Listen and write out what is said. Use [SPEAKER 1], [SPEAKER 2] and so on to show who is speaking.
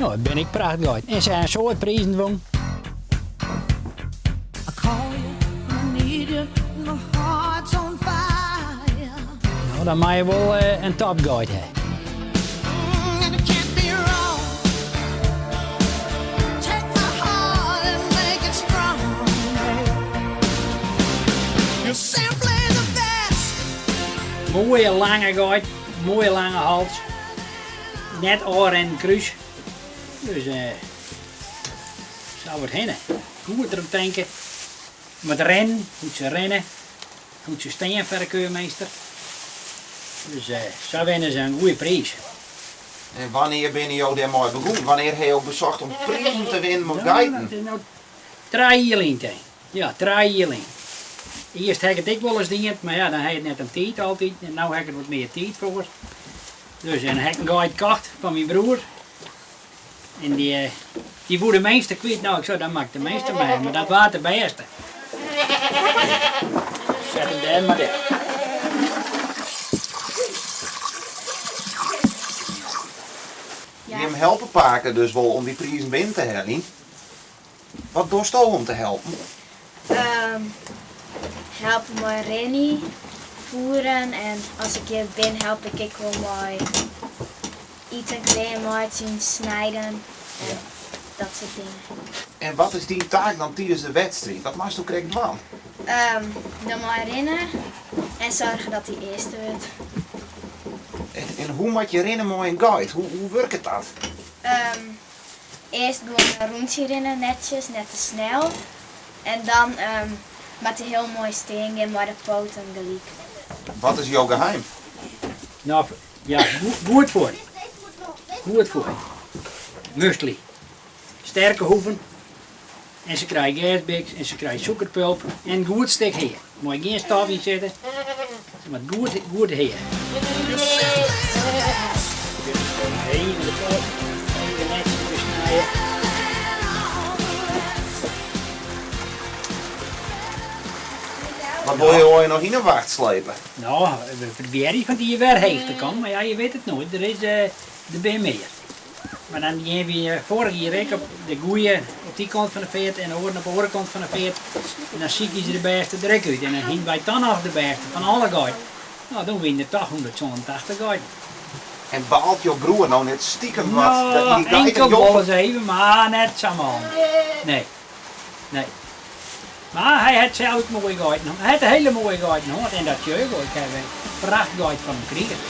[SPEAKER 1] No, dat binne ek prachtgeiten. En se ha in soad prizen wûn. No, dan meie je wol in topgeit ha. Moaie lange geit, moaie lange hals. Net ôfrinnend krús. Dus sa wat hinne. Goed derom tinke. Mei it rinnen, hoe't se rinne, hoe't se stean foar de keurmeester. Dus sa winne se in goede priis.
[SPEAKER 2] En wannear binne jo dêrmei begûn? Wannear ha jo besocht om prizen te winnen mei geiten?
[SPEAKER 1] Dat is no trije jier lyn, tink. Ja, trije jier lyn. Earst ha ik it ek wolris dien, mar ja, dan ha je it net oan tiid altyd. En no ha ik der wat mear tiid foar. Dus en ha ik in geit kocht fan myn broer. En dy, dy woe de minste kwyt. No, ik sei, dan moat ik de minste mei, mar dat waard de bêste. Set him dêr mar del.
[SPEAKER 2] Jim helpe pake dus wol om dy prizen binnen te heljen. Wat dochsto om te helpen?
[SPEAKER 3] Helpe mei rinnen, voeren en as ik hjir bin help ik ek wol mei iten klearmeitsjen, snijden en dat soart dingen.
[SPEAKER 2] En wat is dyn taak dan tidens de wedstriid? Wat moatsto krekt dwaan?
[SPEAKER 3] Dan mei rinne en soargje dat hy earste wurdt.
[SPEAKER 2] En hoe moat je rinne mei in geit? Hoe wurket dat?
[SPEAKER 3] Earst gewoan in rûntsje rinne netsjes, net te snel. En dan moat hy hiel moai stean gean mei de poten gelyk.
[SPEAKER 2] Wat is jo geheim?
[SPEAKER 1] No, ja, goed foer. Goed foer. Muesli. Sterke hoeven. En se krije gersbiks en se krije sûkerpulp en in goed stik hea. Mei gjin stof yn sitte. Se moat goed, goed hea. Even de poat even netsjes besnije.
[SPEAKER 2] Wat wolle jo noch yn 'e wacht slepe?
[SPEAKER 1] No, we probearje fan it jier wer heech te kommen, mar ja, je witte it noait. Der is, der binne mear. Mar dan gean wy foarich jier ek op de goeie op dy kant fan de feart en de oaren op de oare kant fan de feart. En dan sykje se de bêste der ek út. En dan hiene wy dan noch de bêste fan alle geiten. No, doe wiene der toch 187 geiten.
[SPEAKER 2] En baalt jo broer no net stikem wat dat
[SPEAKER 1] No,
[SPEAKER 2] hy dy geiten
[SPEAKER 1] inkeld
[SPEAKER 2] jo
[SPEAKER 1] wolris even, mar net sa mâl. Nee, nee. Mar hy hat sels ek moaie geiten. Hy hat hele moaie geiten hân en dat sjoch ik wol. Ik haw in prachtgeit fan him krigen.